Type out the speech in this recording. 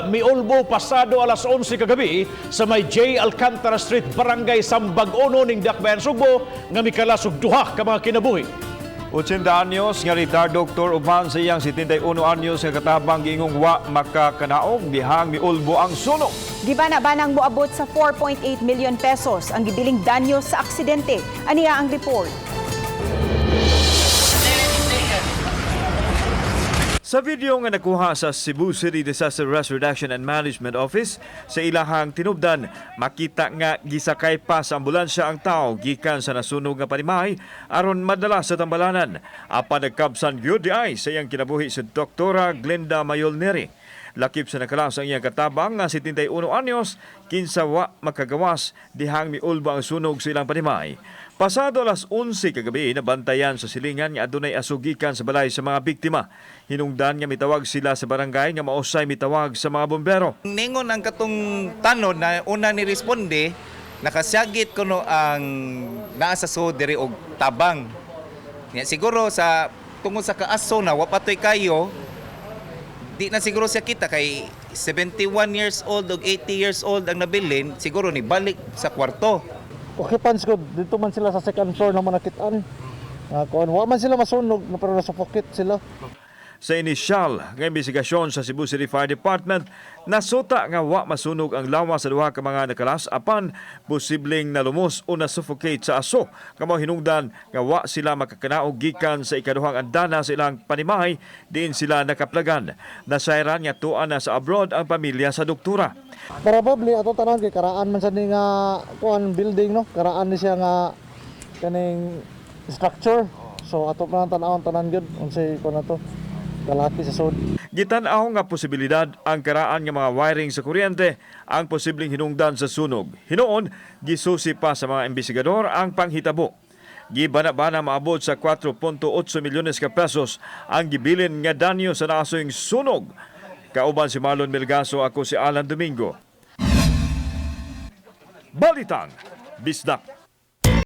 miulbo pasado alas 11 kagabi sa may J. Alcantara Street, Barangay Sambag-Uno ning Dakbayan Sugbo nga mikalas og duha ka mga kinabuhi. 80 anyos nga retired doktor uban sa iyang 71 anyos nga katabang giingong wa makakanaog dihang miulbo ang sunog. Gibana-banang moabot sa 4.8 million pesos ang gibiling danyo sa aksidente. Aniya ang report. Sa video nga nakuha sa Cebu City Disaster Risk Reduction and Management Office sa ilahang tinubdan, makita nga gisakay pa sa ambulansya ang tao gikan sa nasunog nga panimahay aron madala sa tambalanan. Apan nagkabsan gyud diay sa iyang kinabuhi si Doktora Glenda Mayol Neri. Lakip sa nakalas ang iyang katabang nga 71 anyos, kinsa wa makagawas dihang miulbo ang sunog sa ilang panimalay. Pasado alas 11 kagabi, nabantayan sa silingan nga adunay aso gikan sa balay sa mga biktima. Hinungdan nga mitawag sila sa barangay nga mausay mitawag sa mga bombero. Ningon ang katong tanod na una ni responde, nakasyagit kuno ang naa sa sud diri og tabang. Nya siguro sa tungod sa kaaso na wa patoy kayo, di na siguro siya kita kay 71 years old og 80 years old ang nabilin, siguro ni balik sa kwarto. Occupants ko dito man sila sa second floor na manakitaan. Nga kuan wa man sila masunog pero na-suffocate sila. Sa inisyal nga investigasyon sa Cebu City Fire Department, nasuta nga wa masunog ang lawas sa duha ka mga nakalas apan posibleng nalumos o nasuffocate sa aso. Kamo hinungdan nga wa sila makakanaog gikan sa ikaduhang andana sa ilang panimahay diin sila nakaplagan. Nasayran nga tuan na sa abroad ang pamilya sa doktora. Probably ato tanan kay karaan man sa ni nga kuan building, no, karaan ni siya nga kaning structure. So ato pa nang tan-awon tanan gyud unsay kuan na to kalaki sa sud. Gitan-aw nga posibilidad ang karaan nga mga wiring sa kuryente ang posibleng hinungdan sa sunog. Hinuon, gisusi pa sa mga investigador ang panghitabo. Gibana-bana maabot sa 4.8 milyones ka pesos ang gibilin nga danyo sa naasoyng sunog. Kauban si Marlon Melgaso, ako si Alan Domingo. Balitang Bisdak.